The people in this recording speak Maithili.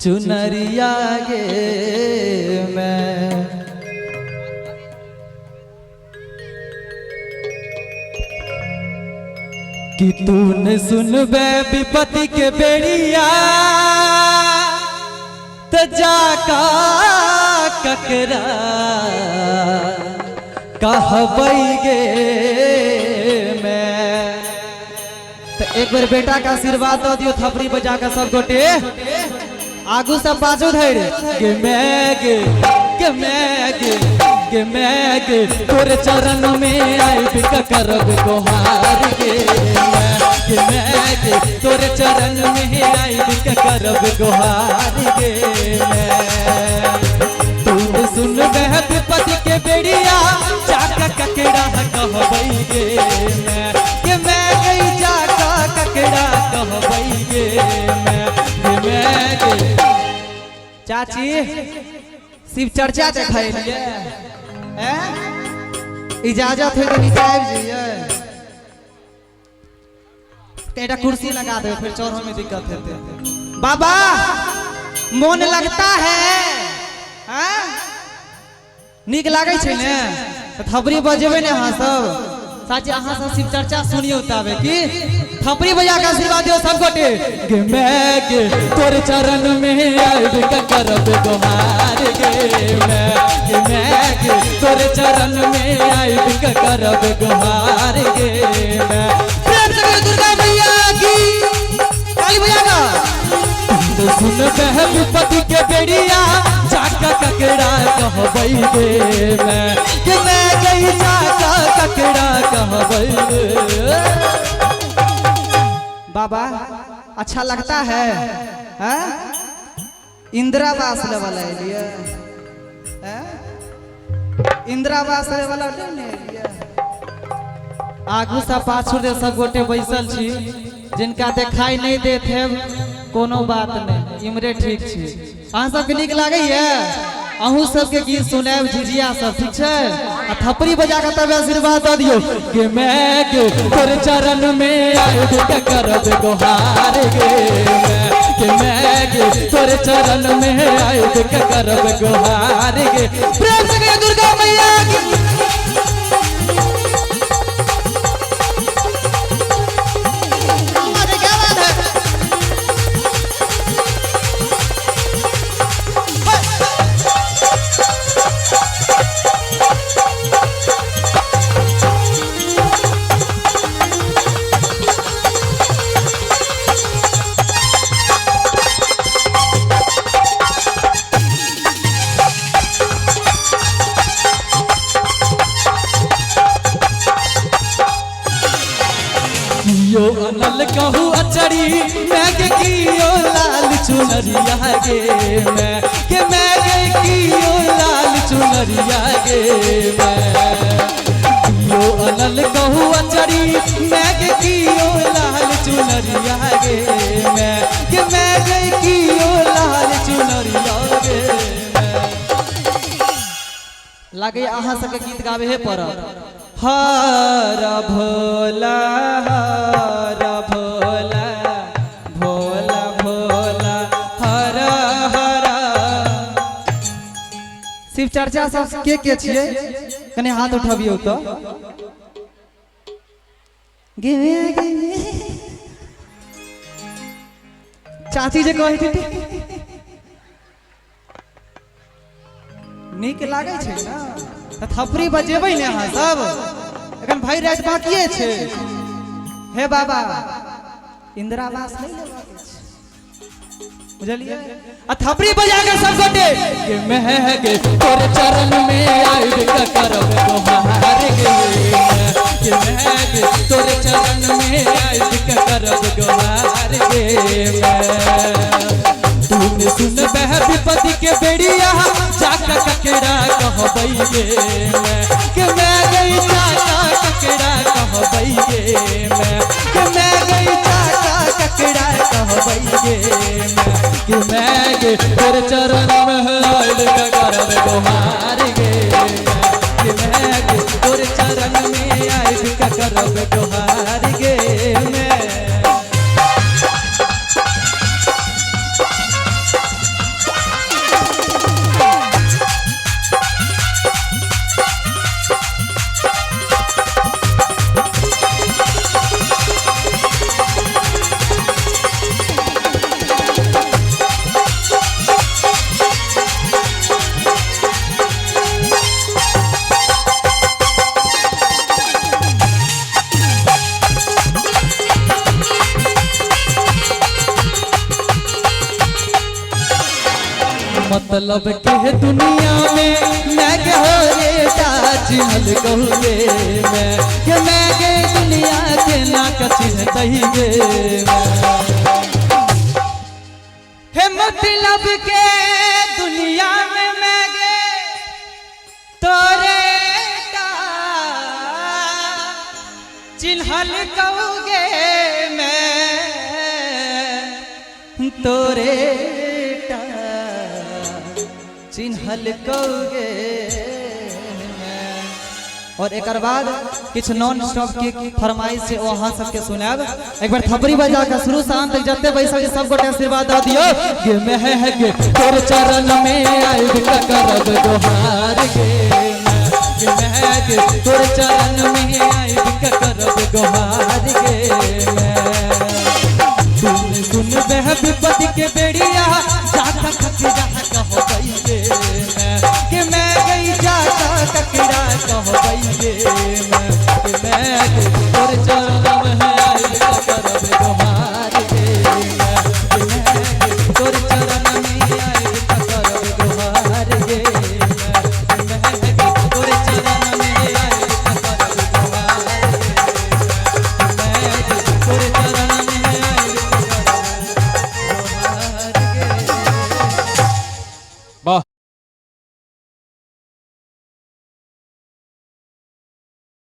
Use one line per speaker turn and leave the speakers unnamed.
चुनरिया गे मैं। कि तू ने सुनबे विपत्ति के बेड़िया त जाका ककरा कहबै गे मैं। तो एक बार बेटा का आशीर्वाद दऽ दियौ थपड़ी बजा के सब गोटे आगू सब बाजू धरि गे मैं गे, गे मैं गे, गे मैं गे तोरे चरण में आबि के करब गोहार गे मैं, गे मैं गे तोरे चरण में आबि के करब गोहार गे मैं। तू सुन विपत्ति के बेड़िया जाका ककड़ा कहबै गे मैं, गे मैं गई जाका ककड़ा कहबै गे मैं, गे मैं गे। चाची शिव चर्चा देखै लिए इजाजत है तो नीचे आबि जाइए, एकटा कुर्सी लगा देबै फिर चढ़ो में दिक्कत हेतै। बाबा मोन लगता है हैं? नीक लागै छै ने तऽ थपड़ी बजेबै ने अहाँ सब। साची अहाँ सब शिव चर्चा सुनियौ ताबे की थपड़ी बजा के आशीर्वाद दियौ सब गोटे गे मैं गे तोरे चरण में आबि के करब गोहार गे मैं, गे मैं गे तोरे चरण में आबि के करब गोहार गे मैं। प्रेम से कहियौ दुर्गा मैया की काली मैया का। तो सुन विपत्ति के बेड़िया जाका ककड़ा कहबै गे मैं, के मैं गई जाका ककड़ा कहबै गे। बाबा अच्छा लगता है हैं? इंदिरावास वाला एलिए हैं? इंदिरावास वाला नहीं ने एलिए। आगू से पाछू दे सब गोटे बैसल छी, जिनका देखाई नहीं देत है कोनो बात नहीं, इमरे ठीक छी। अहाँ सबके नीक लागैया? अहूँ सबके गीत सुनायब झिझिया सब ठीक छै? आ थपड़ी बजा के तब आशीर्वाद दऽ दियौ गे मैं गे तोरे चरण में आबि के करब गोहार गे मैं, गे मैं गे तोरे चरण में आबि के करब गोहार गे। प्रेम से कहियौ दुर्गा मैया की। अरे क्या बात है। कियो अनल कहू अचरी मैं के कियो लाल चुनरिया गे मैं, के मैं गे कियो लाल चुनरिया गे मैं। कियो अनल कहू अचरी मैं के कियो लाल चुनरिया गे मैं, के मैं गे कियो लाल चुनरिया गे मैं। लागे अहाँ सबके गीत गाबे हे पड़त। हर भोला हर भोला भोला भोला हर हर। शिव चर्चा सब के छियै कनि हाथ उठबियौ तो गे गे। चाची जे कहै छथिन नीक लागै छै ने तऽ थपड़ी बजेबै ने अहाँ सब। एखन भरि राति बाकिए छै। हे बाबा इंदिरावास नहीं लेबाके छै बुझलियै? आ थपड़ी बजा के सब गोटे गे मैं गे तोरे चरण में आबि के करब गोहार गे मैं, गे मैं गे तोरे चरण में आबि के करब गोहार गे मैं। तू सुन विपत्ति के बेड़िया जाका ककड़ा कहबै गे मैं, के मैं गई जाका ककड़ा कहबै गे मैं, के मैं गई जाका ककड़ा कहबै गे मैं, के मैं गे तोरे चरण में आबि के करब गोहार गे मैं, के मैं गे तोरे चरण में आबि के करब गोहार गे मैं।
मतलब के दुनिया में मैं के हो रे चिन्हल कहूगे मैं, के मैं के दुनिया के ना चिन्हतही गे मैं। हे मतलब के दुनिया में मैं गे तोरे टा चिन्हल कहूगे मैं, तोरे टा चिन्हल कहूगे मैं। और एक बाद किछु नॉन स्टॉप के फरमाइश से ओ अहाँ सबके सुनायब। एक बार थपड़ी बजा के शुरू से अंत तक जते बैसल छी सब गोटे आशीर्वाद दऽ दियौ। गे में है है गे तोर चरण में आइब के करब गोहार गे मैं। गे में है गे तोर चरण में आइब के करब गोहार गे मैं। सुन सुन बह विपत्ति के बेड़िया जाता ककरा कहो गे मैं, के मैं गई जाता ककरा कहो गे मैं, के मैं गे तोर चरण में आइब के करब गोहार गे मैं, के मैं गे तोर चरण में आइब के करब गोहार गे मैं, के मैं गे तोर चरण में आइब के करब गोहार गे मैं, के मैं गे तोर चरण में आइब के करब गोहार गे।
वाह।